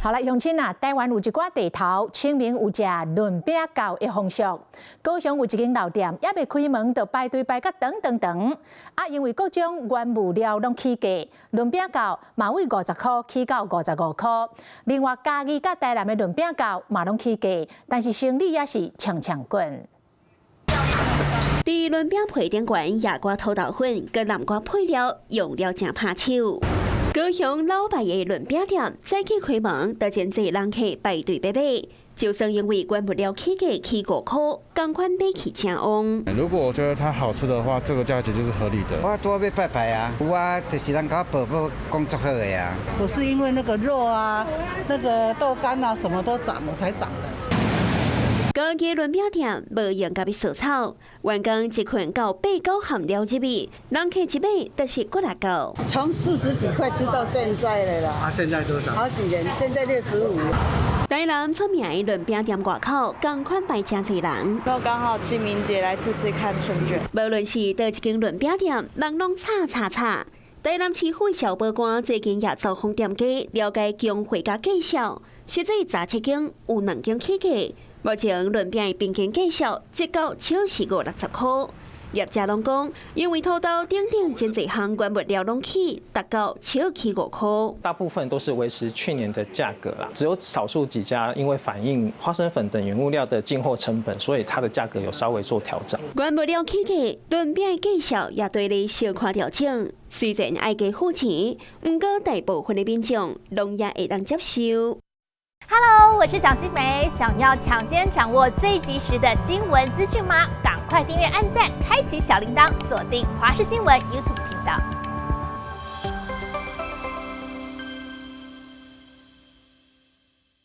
好啦，鄉親啊，台灣有一寡地頭清明有食潤餅醮的風俗。高雄有一間老店，猶未開門就排隊排甲長長長。啊，因為各種原物料攏起價，潤餅醮嘛為50箍起到55箍。另外，嘉義佮台南的潤餅醮嘛攏起價，但是生理也是強強滾。佇潤餅皮頂懸野瓜土豆粉佮南瓜配料，用料誠拍手。高雄老牌的潤餅店早起開門，就真濟人客排隊欲買。就算因為原物料起價起5箍，仝款買去誠旺。如果我覺得它好吃的話，這個價錢就是合理的。我拄仔欲拜拜啊，有啊，就是人共我報報講足好的啊。我是因為那個肉啊、那個豆乾啊，什麼都漲，我才漲的。高級潤餅店無用共伊掃草，員工一困到八九項了入去，人客一買就是幾若個。從40幾塊吃到現在了啦。啊，現在多少？好幾年，現在65。台南出名的潤餅店外口，仝款排誠濟人。都剛好清明節來吃吃看春捲。無論是佗一間潤餅店，人攏吵吵吵。台南市府小報官最近也造訪店家，了解供貨佮價數，實際17間有2間起價。目前潤餅的平均價數一醮少是五六十箍。業者攏講，因為土豆等等真濟項原物料攏起，逐醮少起5箍。大部分都是維持去年的價格啦，只有少數幾家因為反映花生粉等原物料的進貨成本，所以它的價格有稍微做調整。原物料起價，潤餅的價數也對咧小可調整。雖然愛加付錢，毋過大部分的民眾攏也會當接受。 Hello，我是蔣新梅，想要搶先掌握最及時的新聞資訊嗎？趕快訂閱、按讚、開啟小鈴鐺，鎖定華視新聞 YouTube 頻道。